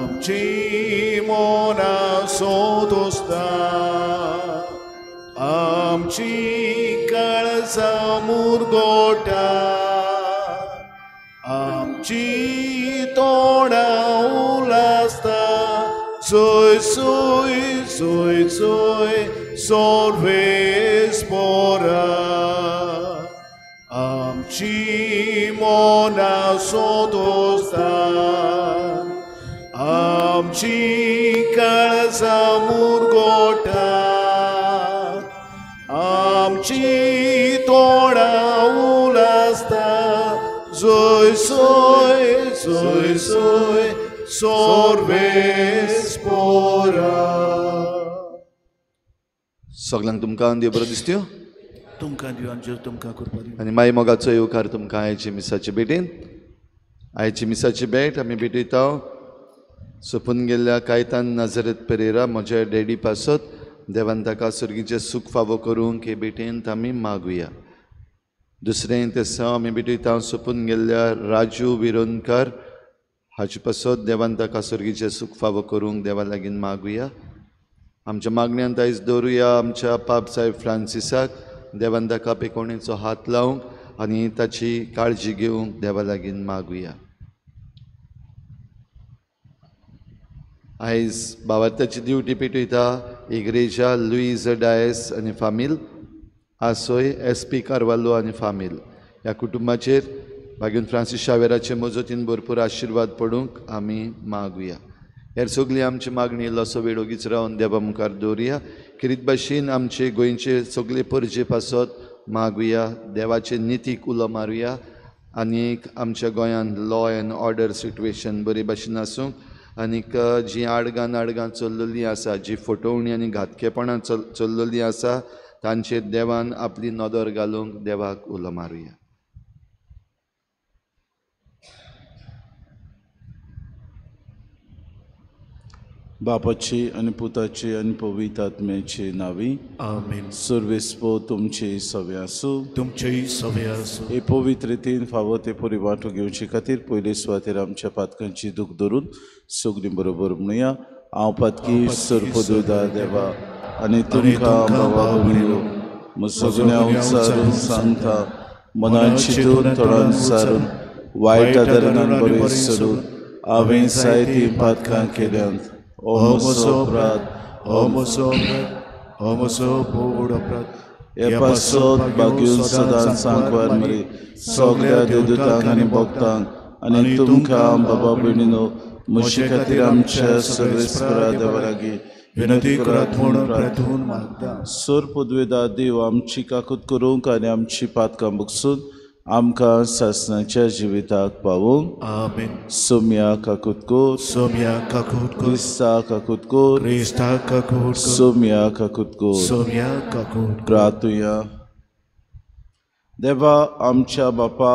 आमची मनां सोदोसता आमची काळजां मुरगोटा आमची तोंडां उलासता सोय सोय सोय सोय सोर्वेस पोरा आमची मनां सोदोसता आमची काळजां मुरगोटा आमची तोंडां उलासता जोय सोय जोय सोय सोर्वेस पोरा. सगळ्यांक तुमकां देव बरो दिसत्यो तुमकां देवांचेर तुमकां कृपा दिवं. आनी माई मोगाचो येवकार तुमकां आयची मिसाचे भेटीन. आयची मिसाची भेट आमी भेटयता सोपून गेल्ल्या कायतान नाजरेत पेरेरा म्हज्या डॅडी पासत देवान ताका सर्गीचें सूख फावो करूंक हे भेटेंत आमी मागुया. दुसरें तेसांव आमी भेटयता सोपून गेल्ल्या राजू विरोनकर हाचे पासत देवान ताका सर्गीचें सूख फावो करूंक देवा लागीं मागुया. आमच्या मागण्यांत आयज दवरुया आमच्या पाप साहेब फ्रांसिसाक देवान ताका पेकोणेचो हात लावंक आनी ताची काळजी घेवंक देवा लागीं मागुया. आयज बावार्थाची ड्युटी पेटयता इग्रेजा लुईज डायस आनी फामील आसोय एस पी कार्वालो आनी फामील ह्या कुटुंबाचेर बागीन फ्रांसीस शावेराचे मजतीन भरपूर आशिर्वाद पडूंक आमी मागुया. हेर सगळी आमची मागणी इल्लोसो वेळ ओगीच रावन देवा मुखार दवरुया. खेरीत भाशेन आमचे गोंयचे सगळे परजे पासत मागुया, देवाचे नितीक उलो मारुया आनीक आमच्या गोंयांत लॉ एन्ड ऑर्डर सिट्युएशन बरे भाशेन आसूंक आनीक जीं आडगां नाडगां चल्लेलीं आसा, जी फटोवणी आनी घातकेपणां चल्लेलीं आसा तांचेर देवान आपली नदर घालूंक देवाक उलो मारुया. बापाची आनी पुताची आनी पवित्र आत्म्याची नावी आमेन. सर्वेस्पो तुमची सवे आसूं तुमचेय सवे आसूं. हे पवित्र रितीन फावो ते परी वांटो घेवचे खातीर पयले सुवातेर आमच्या पातकांची दूख धरून सगळीं बरोबर म्हणुया. हांव पातकी सर्पदुदा देवा आनी तुमकां बाबा भयणीनो म्हजो गुन्यांव उच्चारून सांगता मनान चिंतून तोंडान सारून वायट आदारान बरें सोडून हांवें जायतीं पातकां केल्यांत. ओ म्हजो अपराध, ओ म्हजो अपराध, ओ म्हजो भोव अपराध. हे पासत भाग्यून सदांच सांकवार मरी सगळ्या देवदूतांक आनी भक्तांक आनी तुमकां बाबा भयणीनो म्हजे खातीर आमच्या सर्वेस्परा देवा लागीं विनंती करात म्हूण प्रार्थून मागता. सर पदवेदा देव आमची काकूत करूंक आनी आमची पातकां बगसून आमकां सासणाच्या जिविताक पावोवंक. आमेन. सोम्या काकूत कोर, सोम्या काकूत कोर, क्रिस्ता काकूत कोर, क्रिस्ता काकूत कोर, सोम्या काकूत कोर, सोम्या काकूत कोर. प्रार्थुया. देवा आमच्या बापा,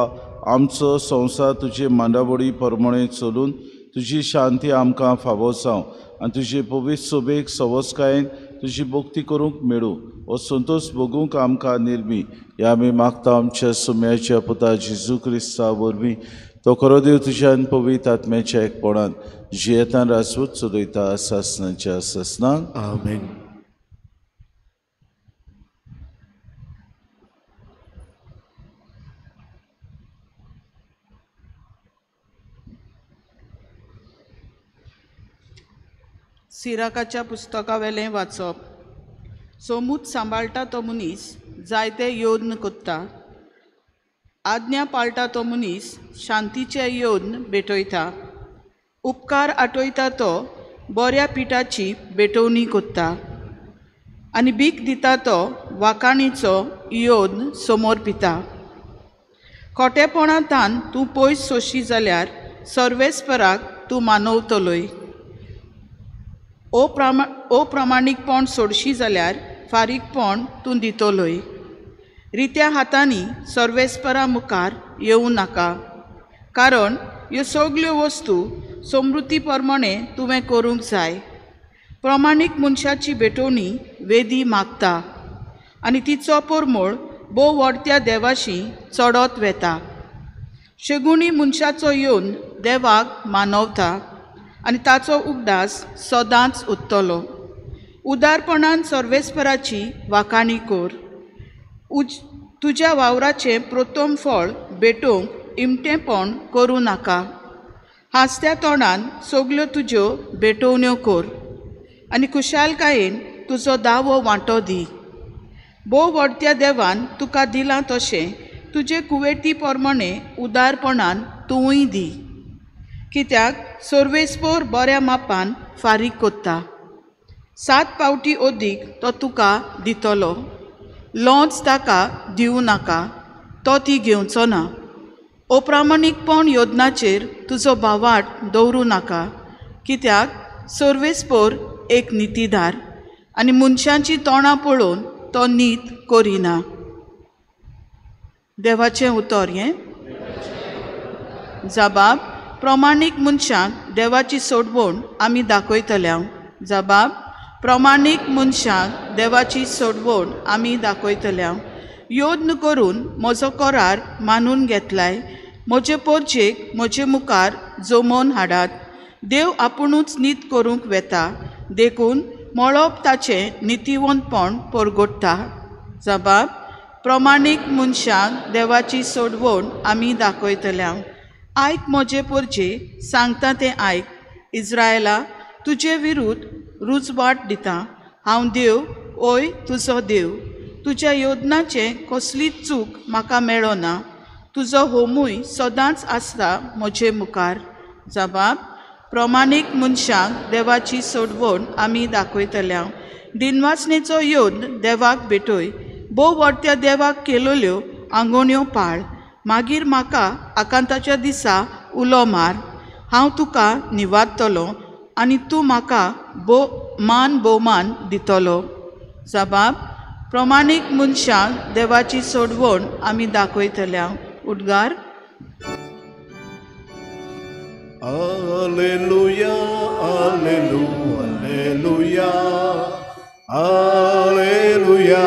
आमचो संवसार तुजे मांडावळी प्रमाणे चलून तुजी शांती आमकां फावो जावं आनी तुजे पवित्र सोबेक सवसकायेन तुजी भक्ती करूंक मेळूं. हो संतोश भोगूंक आमकां निर्मी ह्या आमी मागता आमच्या सुम्याच्या पुता जेजू क्रिस्ता वरवीं. तो खरो देव तुज्या आनी पवित्र आत्म्याच्या एकपणान जियेतान राजवट चलयता सासणाच्या सासणाक. आमेन. सिराकाच्या पुस्तकावेलें वाचप. सोमूत सांबाळटा तो मनीस जायते योद्न कोत्ता, आज्ञा पाळटा तो मनीस शांतीचे योद्न भेटयता, उपकार आटयता तो बऱ्या पिठाची भेटवणी कोत्ता आनी भीक दिता तो वाकाणीचो योद्न समोर पिता. खोटेपणांतान तूं पयस सोशी जाल्यार सर्वेस्पराक तूं मानवतलोय. अप्रमाणीकपण सोडशी जाल्यार फारीकपण तूं दितलोय. रित्या हातांनी सर्वेस्परा मुखार येवं नाका, कारण ह्यो सगल्यो वस्तू समृद्धी प्रमाणे तुवें करूंक जाय. प्रमाणीक मनशाची भेटवणी वेदी मागता आनी तिचो परमळ भोव व्हडत्या देवाशी चडत वेता. शेगुणी मनशाचो येवन देवाक मानवता आनी ताचो उगडास सदांच उत्तलो. उदारपणान सर्वेस्पराची वाखाणी कर. तुज्या वावराचें प्रथम फळ भेटोवंक इमटेंपण करूं नाका. हांसत्या तोंडान सगल्यो तुज्यो भेटोवण्यो कर आनी खुशालकायेन तुजो दावो वांटो दी. भोव व्हडत्या देवान तुका दिलां तशें तुजे कुवेटी प्रमाणे उदारपणान तुवूय दी, कित्याक सर्वेस्पोर बऱ्या मापान फारीक कोत्ता. 7 पावटी अदीक तो तुका दितलो. लोंच ताका दिवं नाका, तो ती घेवचो ना. अप्रामाणीकपण योजनाचेर तुजो भावाट दवरूं नाका, कित्याक सर्वेस्पोर एक नितीदार आनी मनशांची तोंडां पळोवन तो नीत करिना. देवाचें उतर हें. जबाब प्रमाणीक मनशांक देवाची सोडवण आमी दाखयतल्या. जबाब प्रमाणीक मनशांक देवाची सोडवण आमी दाखयतल्या. यत्न करून म्हजो करार मानून घेतलाय. म्हजे पोरजेक म्हजे मुखार जमोवन हाडात. देव आपुणूच नीत करूंक वेता, देखून मळब ताचें नितीवंतपण परगट्टा. जबाब प्रमाणीक मनशांक देवाची सोडवण आमी दाखयतल्या. आयक म्हजे पोरजे, सांगता तें आयक. इज्रायला, तुजे विरुद्ध रुजवाट दिता. हांव देव, ओय तुजो देव. तुज्या योजनाचें कसलीच चूक म्हाका मेळना. तुजो होमूय सदांच आसता म्हजे मुखार. जबाब प्रमाणीक मनशांक देवाची सोडवण आमी दाखयतल्या. दिनवासनेचो यत्न देवाक भेटय. भोव व्हडत्या देवाक केलोल्यो आंगोण्यो पाळ. मागीर म्हाका आकांताच्या दिसा उलो मार. हांव तुका निवादतलो आनी तूं म्हाका मान भोवमान दितलो. जबाब प्रमाणीक मनशांक देवाची सोडवण आमी दाखयतल्या. उद्गार. Alleluia, alleluia, alleluia, alleluia,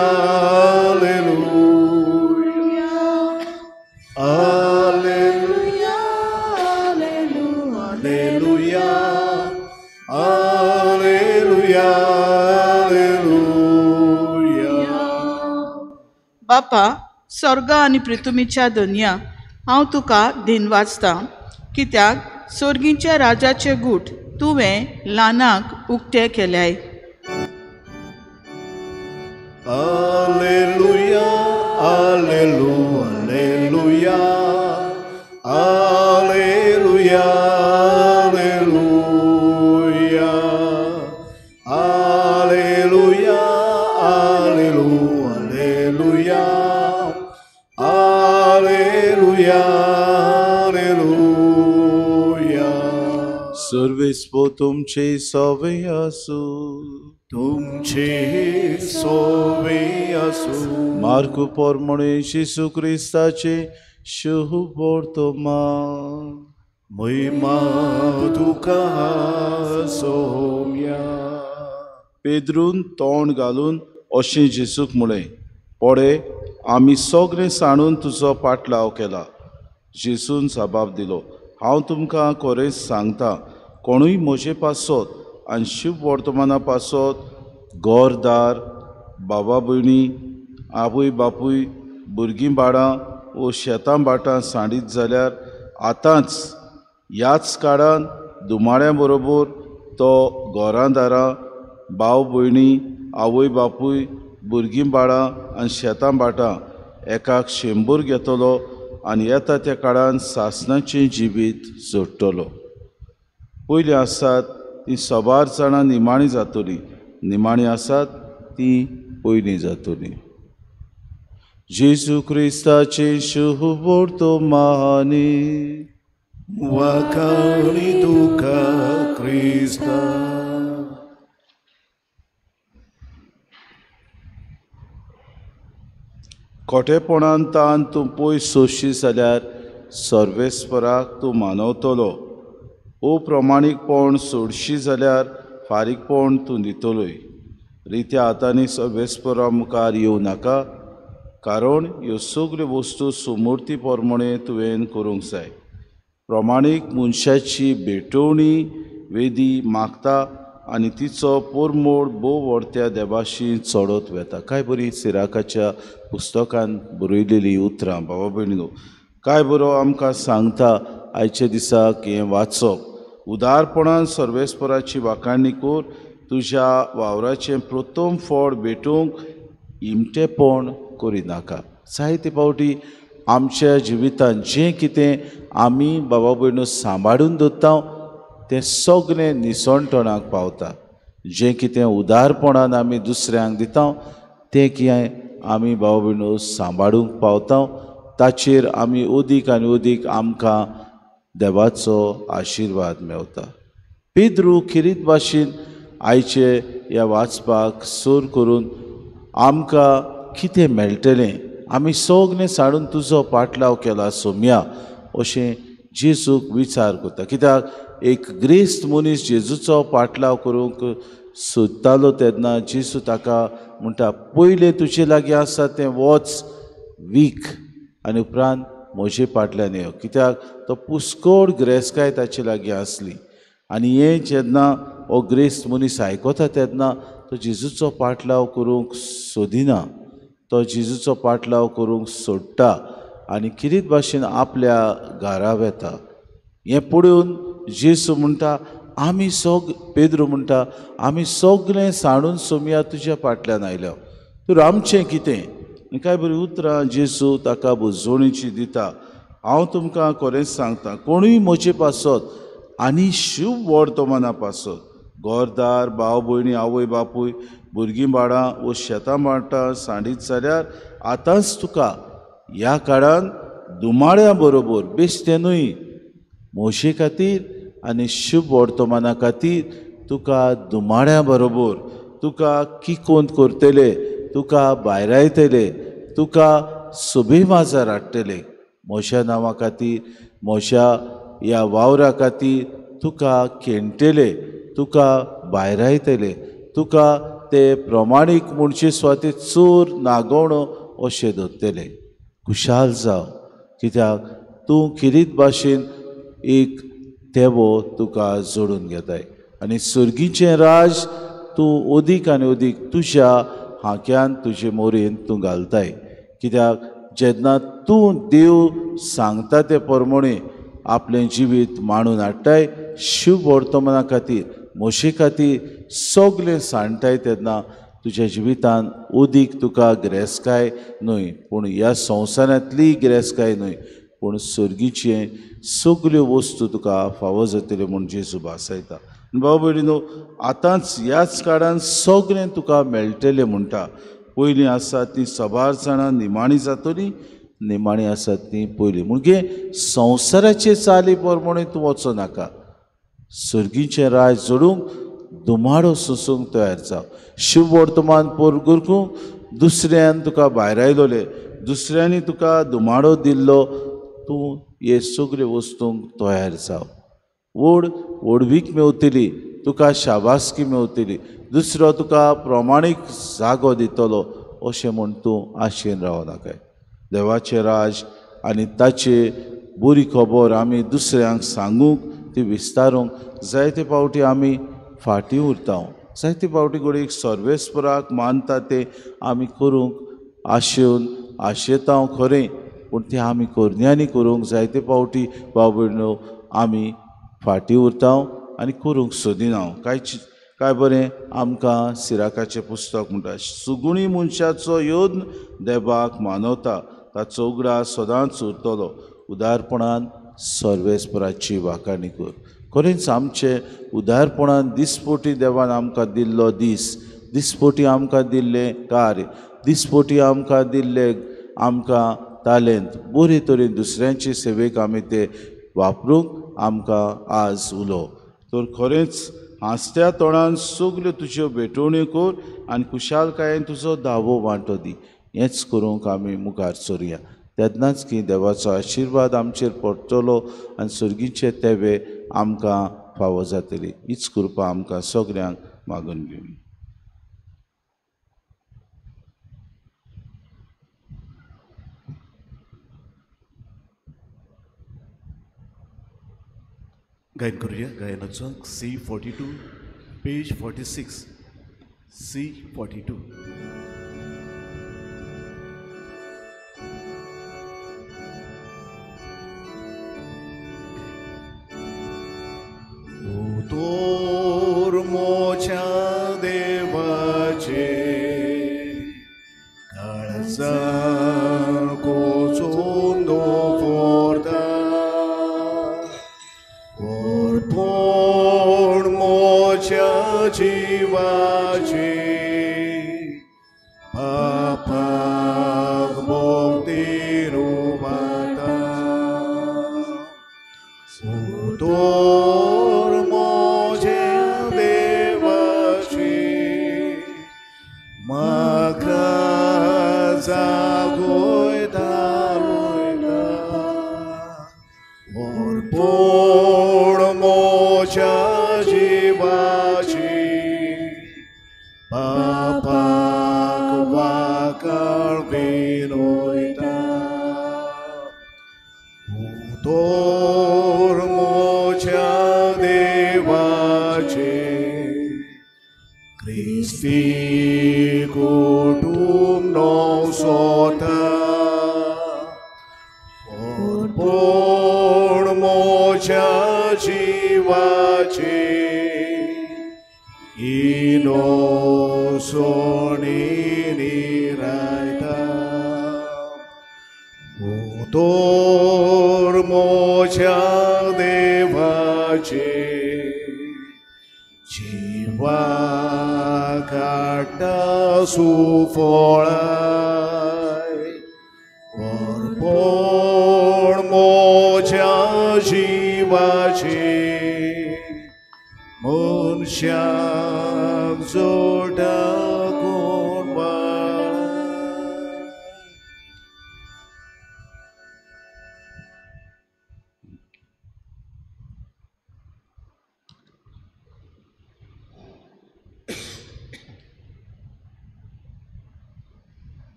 alleluia, alleluia, alleluia, alleluia. बापा, स्वर्गा आनी पृथ्वीच्या धनया, हांव तुका दिनवासतां, कित्याक स्वर्गीच्या राजाचे गूट तुवें ल्हानांक उक्ते केल्याय. Alleluia, alleluia, alleluia, alleluia, alleluia, alleluia, alleluia, alleluia. सर्वेस्पो तुमचे सवे आसू. तुमचे सोवे आसू. मार्कू पोरमणे जेजू क्रिस्ताचे शुभ वर्तमान. महिमा तुका सोम्या. पेद्रून तोंड घालून अशें जेजूक म्हळें, पळे आमी सगळें सांडून तुजो पाटलाव केला. जेजून जबाब दिलो, हांव तुमकां खरेंच सांगता, कोणूय म्हजे पासत आनी शुभ वर्तमाना पासत घरदार, बाबा भयणी, आवय बापूय, भुरगीं बाळां वो शेतां भाटां सांडीत जाल्यार आतांच ह्याच काळान दुमाळ्यां बरोबर तो घरां दारां, भाव भयणी, आवय बापूय, भुरगीं बाळां आनी शेतां भाटां एकाक 100 घेतलो आनी येता त्या काळान सासणाचें जिवीत जोडटलो. पयलीं आसात तीं सबार जाणां निमाणी जातलीं, निमाणी आसात तीं पयलीं जातलीं. जेजू क्रिस्ताचें शुभ वर्तमानी. वाखाणी तुका क्रिस्ता. खोटेपणान तान तूं पयस सोंशी जाल्यार सर्वेस्पराक तूं मानवतलो. अप्रमाणीकपण सोडशी जाल्यार फारीकपण तूं दितलोय. रित्या हातांनी सर्वेस्परा मुखार येवं नाका, कारण ह्यो सगल्यो वस्तू सुमूर्ती प्रमाणे तुवें करूंक जाय. प्रमाणीक मनशाची भेटवणी वेदी मागता आनी तिचो पोरमोळ भोव व्हडत्या देवाशी चडत वेता. काय बरी सिराकाच्या पुस्तकान बरयलेली उतरां बाबा भयणीनो, काय बरो आमकां सांगता आयच्या दिसाक हें वाचप. उदारपणान सर्वेस्पराची वाखाणी कर, तुज्या वावराचें प्रथम फळ भेटूंक इमटेपण करिनाका. जायते फावटी आमच्या जिवितांत जें कितें आमी बाबा भयणो सांबाळून दवरता तें सगळें निसणटणाक पावता. जें कितें उदारपणान आमी दुसऱ्यांक दिता तें कितें आमी बाबा भयणो सांबाळूंक पावता, ताचेर आमी अदीक आनी अदीक आमकां देवाचो आशिर्वाद मेवता. पेद्रू खेरीत भाशेन आयचे ह्या वाचपाक सोर करून आमकां कितें मेळटलें, आमी सगळें साडून तुजो पाटलाव केला सोम्या अशें जेजूक विचार करता. कित्याक एक ग्रेस्त मनीस जेजूचो पाटलाव करूंक सोदतालो तेन्ना जेजू ताका म्हणटा, पयलें तुजे लागीं आसा तें वच वीक आनी उपरांत म्हजे फाटल्यान यो. कित्याक तो पुस्कोड ग्रेस्काय ताचे लागीं आसली आनी हें जेन्ना हो ग्रेस्त मनीस आयकता तेन्ना तो जेजूचो पाटलाव करूंक सोदिना, तो जेजूचो पाटलाव करूंक सोडटा आनी किरीत भाशेन आपल्या घरा वेता. हें पळोवन जेजू म्हणटा, आमी सग पेद्रू म्हणटा, आमी सगळें सांडून सोमया तुज्या फाटल्यान आयल्या, तर आमचें कितें? आनी काय बरीं उतरां जेजू ताका बुजवणेची दिता. हांव तुमकां खरेंच सांगता, कोणूय म्हजे पासत आनी शुभ वर्तमाना पासत घरदार, भाव भयणी, आवय बापूय, भुरगीं बाळां वो शेतां भाटां सांडीत जाल्यार आतांच तुका ह्या काळान दुमाळ्या बरोबर बेश्टें न्हय म्हजे खातीर आनी शुभ वर्तमाना खातीर तुका दुमाळ्या बरोबर तुका किकोंत करतले, तुका भायरायतले, तुका सोबे माजार हाडटले. म्हज्या नांवा खातीर, म्हज्या ह्या वावरा खातीर तुका खेणटले, तुका भायरायतले, तुका ते प्रमाणीक म्हणचे सुवातेर चोर नागोवणो अशें धरतले. खुशाल जाव, कित्याक तूं खेरीत भाशेन एक देवो तुका जोडून घेताय आनी सर्गीचें राज तूं अदीक आनी अदीक तुज्या हाक्यान तुजे मोरेन तूं घालताय. कित्याक जेन्ना तूं देव सांगता ते प्रमाणे आपलें जिवीत मांडून हाडटाय, शुभ वर्तमाना खातीर म्हजे खातीर सगळें सांडटाय तेन्ना तुज्या जिवितान अदीक तुका गिरेस्तकाय न्हय, पूण ह्या संवसारांतली गिरेस्तकाय न्हय, पूण सर्गीचे सगल्यो वस्तू तुका फावो जातल्यो म्हूण जेजू भासायता. बाबा भयणीनो, आतांच ह्याच काळान सगळें तुका मेळटलें म्हणटा. पयलीं आसा ती सबार जाणां निमाणी जातली, निमाणी आसात ती पयलीं. म्हणजे संवसाराचे चाली प्रमाणे तूं वचो नाका, सर्गीचें राज जोडूंक दुमाडो सोसूंक तयार जाव. शुभ वर्तमान पोरगुरकूंक दुसऱ्यान तुका भायरायलोले, दुसऱ्यांनी तुका दुमाडो दिल्लो, तूं हे सगल्यो वस्तूंक तयार जाव. व्हड व्हडवीक मेवतली, तुका शाबासकी मेवतली, दुसरो तुका प्रमाणीक जागो दितलो अशें म्हूण तूं आशेन रावनाकाय. देवाचें राज आनी ताचे बरी खबर आमी दुसऱ्यांक सांगूंक, ती विस्तारूंक जायते फावटी आमी फाटीं उरता. जायते फावटी घडये सर्वेस्पराक मानता तें आमी करूंक आशेवन आशेता खरें, पूण तें आमी करण्यांनी करूंक जायते फावटी भाव भयणो आमी फाटीं उरता आनी करूंक सोदिना. काय बरें आमकां सिराकाचें पुस्तक म्हणटा, सुगुणी मनशाचो यत्न देवाक मानवता, ताचो उगडास सदांच उरतलो. उदारपणान सर्वेस्पराची वाखाणी कर. खरेंच आमचे उदारपणान दिसपोटी देवान आमकां दिल्लो दीस, दिसपोटी आमकां दिल्लें कार्य, दिसपोटी आमकां दिल्ले आमकां तालेंत बरे तरेन दुसऱ्यांचे सेवेक आमी ते वापरूंक आमकां आज उलो. तर खरेंच हांसत्या तोंडान सगल्यो तुज्यो भेटवण्यो कर आनी खुशालकायेन तुजो दावो वांटो दी. हेंच करूंक आमी मुखार सरुया, तेन्नाच की देवाचो आशिर्वाद आमचेर पडटलो आनी सर्गीचे तेवे आमकां फावो जातली. हीच कृपा आमकां सगल्यांक मागून घेवया. गायन करूया गायनाचो C42 page 46 C42. उतोर मोच्या देवाचे काळजान कोचून दवरता अर्पण मोच्या जिवाचे पापाक भक्तीन उबारता उतोर मोज्या देवाचे म्हाका जागयता रोयता अर्पण मोज्या जिवाचे पापाक वाकाळ विनयता उतोर मोज्या देवाचे क्रिस्ती कुटुंब नवसोता अर्पण मोज्या जिवाचे इनोसोणी निरायता उतोर मोज्या देवाचे जिवा काडटा सुफळाय अर्पण मोज्या जिवाचे मनशाक जोडा कोण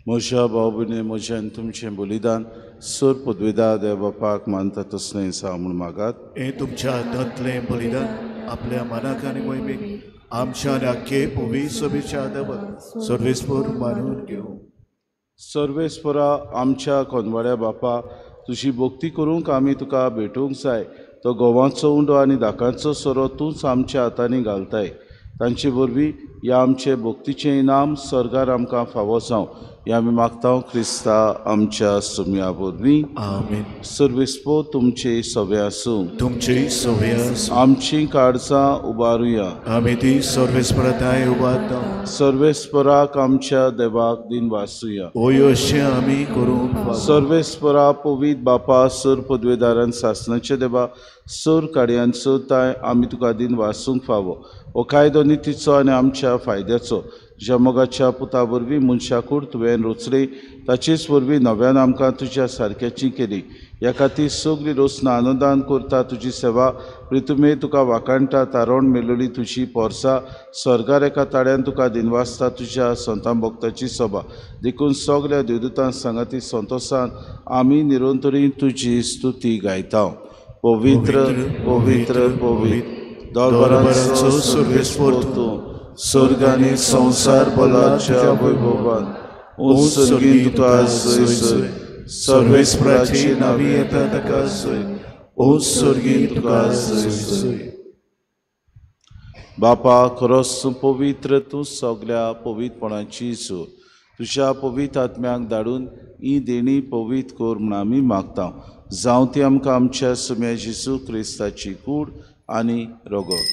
म्हज्या भाव भयणी म्हजें आनी तुमचें बलिदान सर पदवेदा देव बापाक मानता तसलें सा म्हूण मागात. हें तुमच्या हातांतलें बलिदान आपल्या मनाक आनी मोहिमेक आमच्या आनी आख्खे पवित्र सभेच्या देवाक सर्वेस्पर मानून घेवं. सर्वेस्परा आमच्या कोनवाड्या बापा तुजी भक्ती करूंक आमी तुका भेटूंक जाय. तो गोवाचो उंडो आनी दाकांचो सोरो तूंच आमच्या हातांनी घालताय. तांचे वरवीं ह्या आमचे भक्तीचें इनाम सर्गार आमकां फावो जावं हें आमी मागता क्रिस्ता आमच्या सुम्या वरवीं. आमेन. सर्वेस्पो तुमचे सवे आसूं. तुमचे सवे आसूं. आमचीं काळजां उबारुया. आमी ती सर्वेस्पराताय उबारता. सर्वेस्पराक आमच्या देवाक दिन वासुया. ओय अशें आमी करूंक. सर्वेस्परा पवित्र बापा सर पदवेदारान सासणाचे देवा सर काडयान ताय आमी तुका दिन वासूंक फावो. हो कायदो नितीचो आनी आमच्या फायद्याचो तुज्या मोगाच्या पुता वरवीं मनशाकूड तुवें रोचली ताचेच वरवीं नव्यान आमकां तुज्या सारक्याची केली. ह्या खातीर सगळी रोसना आनंदान करता तुजी सेवा प्रितुमे तुका वाखाणटा तारोण मेलोली तुजी पोरसा स्वर्गार एका ताळ्यान तुका दिनवासता तुज्या संतां भक्ताची सभा. देखून सगळ्या देवदूतां सांगाती संतोसान आमी निरंतरी तुजी स्तुती गायता. पवित्र पवित्र पवित्र दरबाराचो सर्वेस्पर तूं स्वर्ग आनी संवसार बलाच्या वैभवान उत्सर्गीन तुका जय जय. सर्वेस्पराची नावी येता ताका जय. उत्सर्गीन तुका जय जय. बापा खरोच तूं पवित्र तूं सगल्या पवित्रपणाची जोर तुज्या पवित्र आत्म्याक धाडून ही देणी पवित्र कर म्हूण आमी मागता. जावं ती आमकां आमच्या सुम्या जेजू क्रिस्ताची कूड आनी रगत.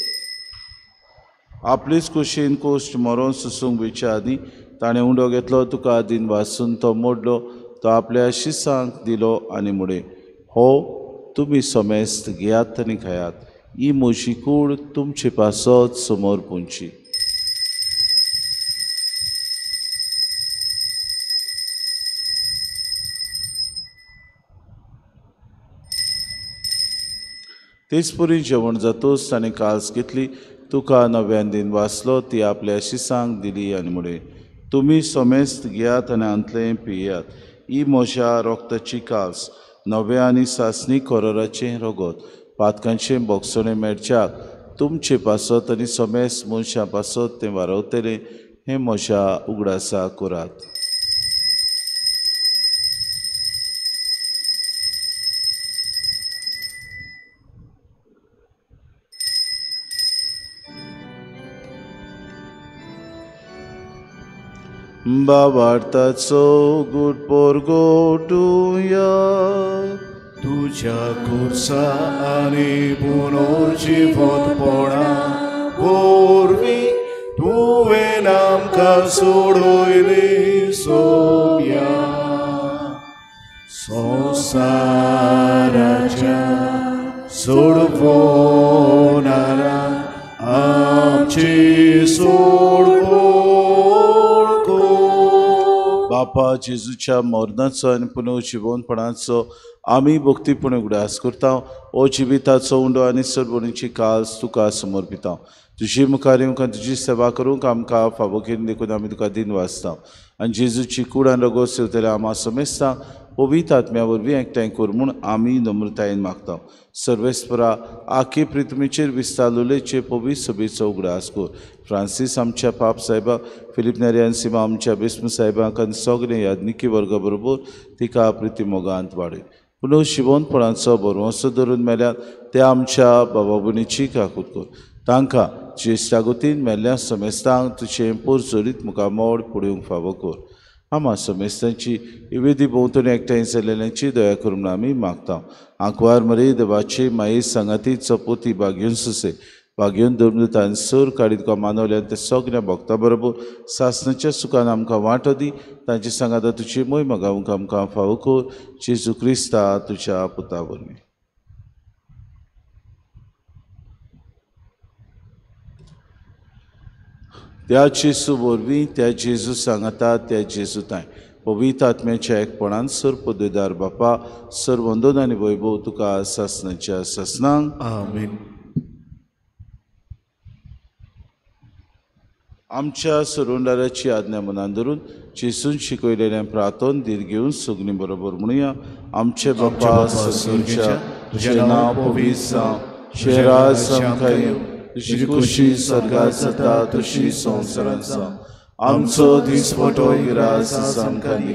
आपलेच कुशीन कोश्ट मरोन सुसूंक वयच्या आदीं ताणें उंडो घेतलो तुका दिन वासून तो मोडलो तो आपल्या शिसांक दिलो आनी म्हणलें हो तुमी समेस्त घेयात आनी खायात ही म्हजी कूड तुमचे पासत समोर पुंची. तेच परी जेवण जातोच ताणें काल्स घेतली तुका नव्यान दिन वाचलो ती आपल्या शिसांक दिली आनी म्हणलें तुमी समेस्त घेयात आनी हांतलें पियात ही म्हज्या रोगताची काल्स नव्या आनी सासणी कोरोराचें रगत पातकांचें बोगसणें मेळच्याक तुमचे पासत आनी समेस मनशां पासत तें वारवतलें हें म्हज्या उगडासा करात. बाबार्थाचो गुड पोरगोटुया तुझ्या खुर्सा आनी पुनर्जिवंतपणा वरवीं तुवें आमकां सोडयली सोम्या संवसाराच्या सोडवणारा आमची सोडवण. बापा जेजूच्या मरणाचो आनी पुनर्जिवंतपणाचो आमी भक्तीपणे उगडास करता. ओ जिविताचो उंडो आनी सरबोणीची कास तुका समर्पिता. तुजी मुखार येवंक आनी तुजी सेवा करूंक आमकां फावो केली देखून आमी तुका दिन वाचता आनी जेजूची कूड आनी रगत सेवतल्या आमा समेस्ता पवित्र आत्म्या वरवीं एकठांय कर म्हूण आमी नम्रतायेन मागता. सर्वेस्परा आखे पृथ्वीचेर विस्तारलेचे पवित्र सभेचो उगडास कर. फ्रांसीस आमच्या पाप साहेबाक, फिलीप नेरी आनी सीमा आमच्या बिस्म साहेबाक आनी सगळे याज्ञिकी वर्गा बरोबर तिका प्रिती मोगांत वाडय. पुनः शिवोनपणाचो भरवंसो धरून मेल्यात त्या आमच्या बाबा भयणीची काकूत कर. तांकां ज्येश्ठागतीन मेल्ल्या समेस्तांक तुजें पोरजोरीत मुखामोड पळोवंक फावो कर. आमा समेस्तांची इवेदी भोंवतणी एकठांय जाल्ल्यांची दया करून म्हूण आमी मागता. आंकवार मरे देवाची माये सांगाती चपोती बागेवन सुसे बागेवन धर्मदूतान सर काडीत तुका मानवल्यान ते सगळ्या भक्ता बरोबर सासणाच्या सुखान आमकां वांटो दी. तांचे सांगाता तुजी मोहिमा गावंक आमकां फावो कर. जेजू क्रिस्ता तुज्या पुता वरवीं. त्या जेजू वरवीं, त्या जेजू सांगाता, त्या जेजू तांय पवित्र आत्म्याच्या एकपणान सर पदवीदार बापा सर वंदन आनी वैभव तुका सासणाच्या सासणांक. आमेन. आमच्या सरुंडाराची आज्ञा मनान धरून जेजून शिकयलेलें प्रार्थन धीर घेवन सगळीं बरोबर म्हणुया. आमचे बापा सर्गीच्या, तुजें नांव पवित्र जावं, तुजें राज आमकां येवं, तुजी खुशी स्वर्गांत जाता तशी संवसारांत जावं. आमचो दिसपटो गिरास आमकां दी,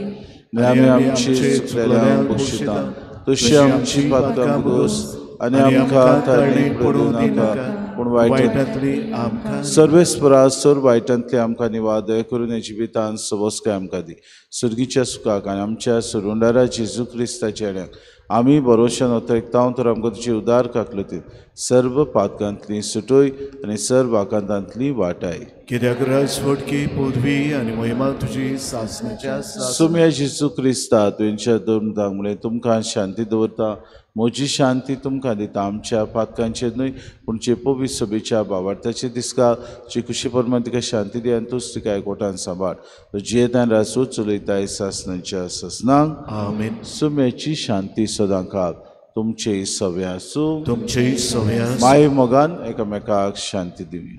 आनी आमी आमची चुकलेल्यांक बक्षिता तशी आमची पातकां भोगोस आनी आमकां तारणेक पडूं नाका, पूण वायटांतली आमकां सर्वेस्परा सर वायटांतली आमकां निवार दया करून जिवितान सवस्काय आमकां दी. सर्गीच्या सुखाक आनी आमच्या सरुंडारा जेजू क्रिस्ताच्या येण्याक आमी भरोश्यान ओतयता तर आमकां तुजी उदार काकलतीत सर्व पातकांतली सुटय आनी सर्व आकांतांतली वाटाय. कित्याक राजवटकी पदवी आनी महिमा तुजी सासणाच्या सुम्या जेजू क्रिस्ता तुमच्या दोन मुळे तुमकां शांती दवरता, म्हजी शांती तुमकां दिता. आमच्या पातकांचेर न्हय पूण जे पवित्र सभेच्या बावार्थाचे दिसका जी खुशी प्रमाण तिका शांती दी आनी तूच तिका एकवटान सांबाळ. जियेतान राजू चलयताय सासणाच्या सासणांक. आमेन. सुम्याची शांती सदांकाळ तुमचे सवे आसूं, तुमचे सवे आसूं. माय मोगान एकामेकाक शांती दिवी.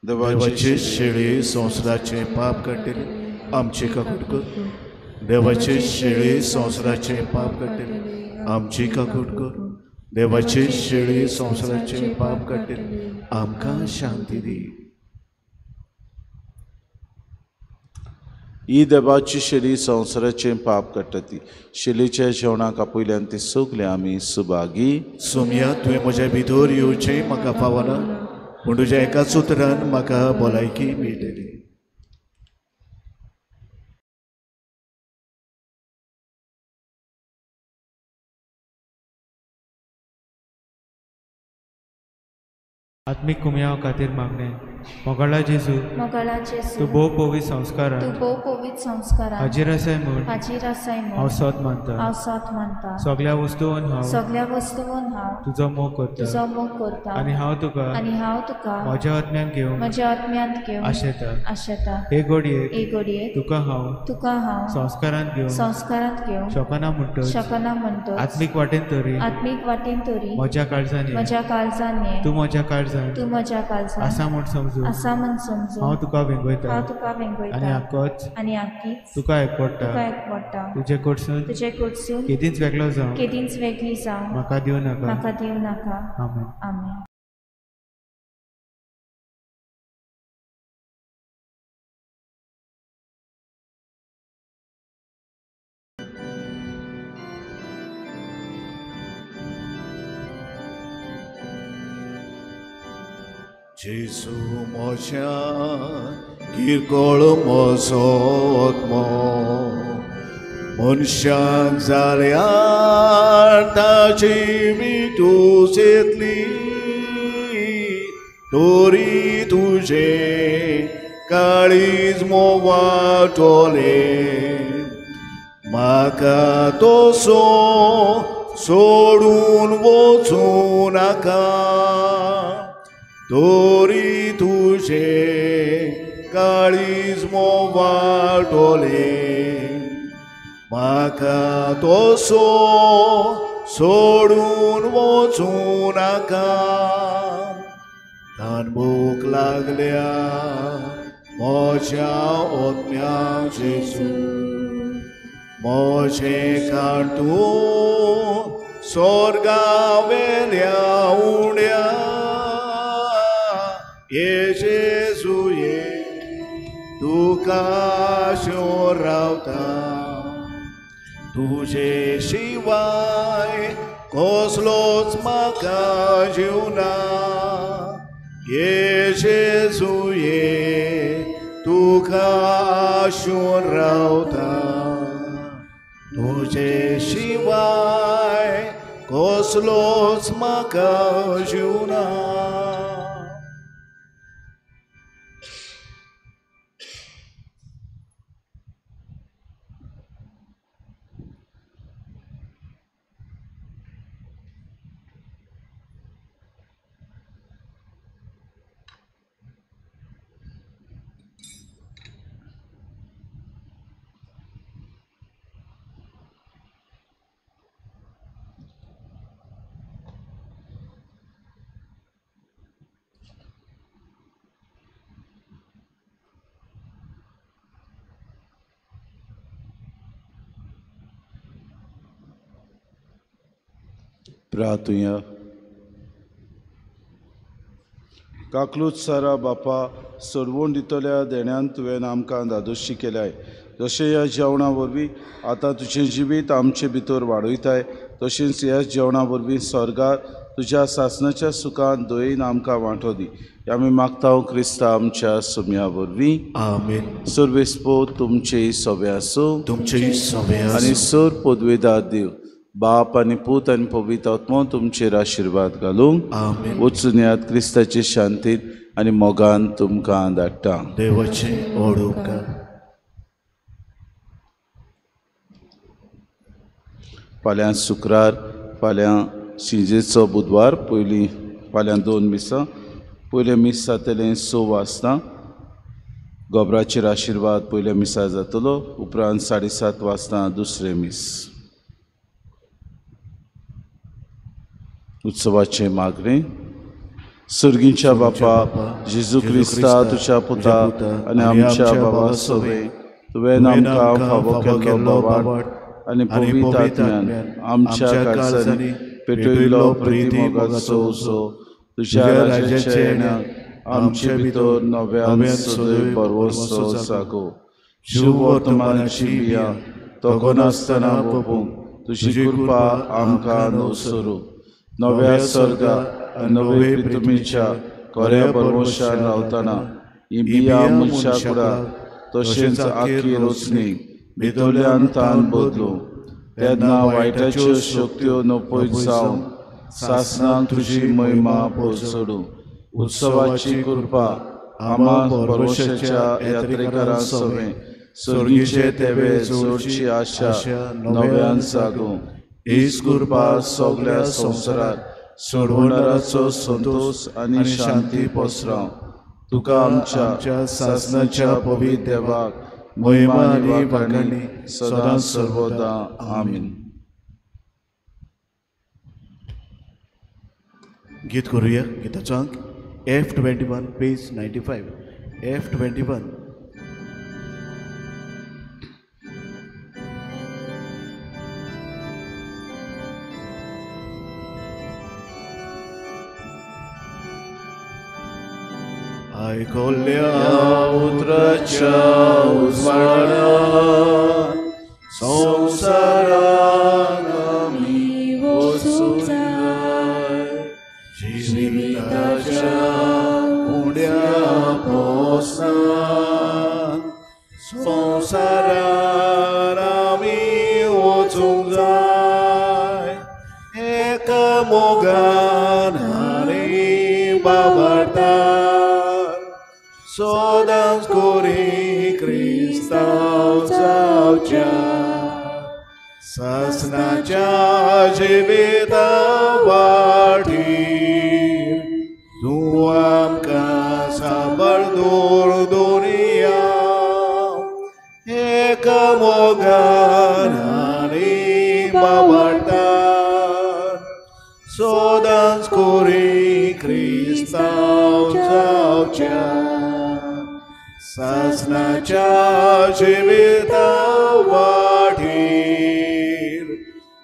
देवाचे शेळी संवसाराचे पाप काडटले आमचे काकूट कर. देवाचे शेळी संवसाराचे पाप काडटले आमची काकूट कर. देवाचे शेळी संवसाराचे पाप काडटले आमकां शांती दी. ही देवाची शेळी संवसाराचें पाप काडटा ती शेळीच्या जेवणाक आपयल्यान ती सगळे आमी सुभागी. सोमया तुवें म्हज्या भितर येवचें म्हाका पावना, पूण तुज्या एकाच उतरान म्हाका भलायकी मेळटली. आत्मीक कुमयाव खातीर मागणें. मोगाळा जेजू, तूं भोव पवित्र संस्कारान हाजीर आसाय म्हूण हांव सत मानता. सगळ्या वस्तून हांव तुजो मोग करता आनी हांव तुका म्हज्या आत्म्यान घेवंक आशेता. हे घडयेक तुका हांव संस्कारांत घेवंक शकना म्हणटच आत्मीक वाटेन तरी म्हज्या काळजान ये, तूं म्हज्या काळजान आसा म्हूण समजून समजून हांव तुका वेंगयता आनी आकोच तुका एकवटा तुजे कडसून केदींच वेगळो जावं म्हाका दिवं नाका. आमेन. जेजू म्हज्या किरकोळ म्हजो आत्मो मनशान जाल्यार ताची विटूस येतली तरी तुजें काळीज मोवाटोलें म्हाका तसो सोडून वचूं नाका तरी तुजें काळीज मोवाटोलें म्हाका तसो सोडून वचूं नाका. तान भूक लागल्या म्हज्या आत्म्याक जेजू म्हजें काण तूं स्वर्गावेल्या उण्या ये जेजू ये तुका आशेवन रावता तुजे शिवाय कसलोच म्हाका जीव ना. ये जेजू ये तुका आशेवन रावता तुजे शिवाय कसलोच म्हाका जीव ना. प्रार्थुया. काकलूत सारा बापा सोडवून दितल्या देण्यान तुवें आमकां धादोशी केल्याय जशें ह्या जेवणा वरवीं आतां तुजें जिवीत आमचे भितर वाडयताय तशेंच ह्या जेवणा वरवीं स्वर्गार तुज्या सासणाच्या सुखान दयेन आमकां वांटो दी. आमी मागता क्रिस्ता आमच्या सुम्या वरवीं. आमेन. सर्वेस्पो तुमचेय सोबे आसूं तुमचेय सोबे आनी सर पदवेदार देव बाप आनी पूत आनी पवित्र आत्मो तुमचेर आशिर्वाद घालूंक. आमेन. वचून यात क्रिस्ताचे शांतीन आनी मोगान तुमकां धाडटा. देवाचे ओडूका. फाल्यां शुक्रार, फाल्यां शिंजेचो बुधवार, पयलीं फाल्यां 2 मिसां. पयलें मीस जातलें 6 वाजता, गोबराचेर आशिर्वाद पयल्या मिसा जातलो, उपरांत 7:30 वाजता दुसरें मीस. उत्सवाचें मागणें. सर्गीच्या बापा जेजू क्रिस्ता तुज्या पुता आनी आमच्या बाबा सोबे तुवें आमकां फावो केल्लो वाट आनी पवित्र आत्म्यान आमच्या काळजांनी पेटयल्लो प्रिती मोगाचो उजो तुज्या राज्याच्या येण्याक आमचे भितर नव्यान सदैव भरवंसो जागो. शिव वर्तमानाची बियां तगनासतना पोपूंक तुजी कृपा आमकां नवसरू. नव्या स्वर्गा आनी नवे पृथ्वीच्या खऱ्या भरवंशान रावतना ही बियां मनशा कुडाक तशेंच आखी रोचणी भितरल्यान तान बदलूं तेन्ना वायटाच्यो शक्त्यो नपयत जावन सासणाक तुजी महिमा पोसडूं. उत्सवाची कृपा आमा भरवंशाच्या यात्रेकारां सवें सर्गीचे तेवे जोडची आशा नव्यान जागूं. हीच कृपा सगळ्या संवसारात सोडवणाराचो संतोष आनी शांती पसराव. तुका आमच्या सासणाच्या पवित्र देवाक महिमा आनी वाखाणी सदां सर्वदा. आमीन. गीत करूया. गीताचो अंक F21, page 95. F21. आयकल्या उतराच्या उजवाडान संवसारान आमी वचूंक जाय, जिविताच्या उण्या पोसान संवसारान आमी वचूंक जाय, एका मोगान आनी बाबार्तान सदांच कोरी क्रिस्तांव जावच्या, सासणाच्या जिविता वाटीर तूं आमकां सांबाळ दवर दवरिया, एका मोगान आनी बाबार्तान सदांच कोरी क्रिस्तांव जावच्या, सासणाच्या जिविता वाटीर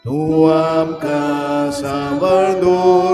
तूं आमकां सांबाळ दवर